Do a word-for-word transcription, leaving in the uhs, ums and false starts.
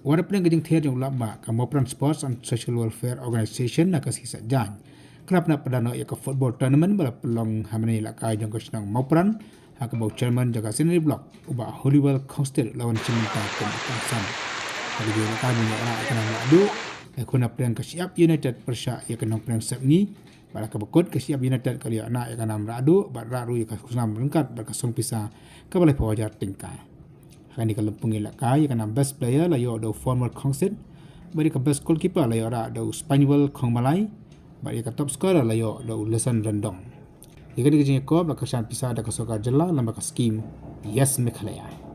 Wat hapdeng ka jingthied jong u Lahbah, ka Mawpran Sports and Social Welfare Organisation na ka sngi Saitjaiñ ka la pynpaw noh ïa ka football tournament ba la pynlong ha mynne ïalehkai jong ka shnong Mawpran, ha kaba u chairman jong ka Scenery Block, u Bah Holywell Khongsted, u la wan shim bynta kum u kongsan. Ha ka jingïalehkai ban ïoh rah ïa ka nam rah duh, ka khun hapdeng ka Shyiap United pyrshah ïa ka Nongpynïaid Sepngi, bad ha kaba kut ka Shyiap United ka la ïoh rah ïa ka nam rah duh bad rah ruh ïa ka khusnam ryngkat bad ka song pisa kaba laiphew hajar tyngka. Ha kane ka lympung ïalehkai, ïa ka nam best player la ïoh da u Former Khongsted, bad ïa ka best goalkeeper la ïoh rah da u Spaniwell Khongmalai, bad ïa ka top scorer la ïoh da u Lesan Rendong. Ïa kane ka jingïakob la kyrshan pisa da ka sorkar jylla lyngba ka skhim Yes Meghalaya.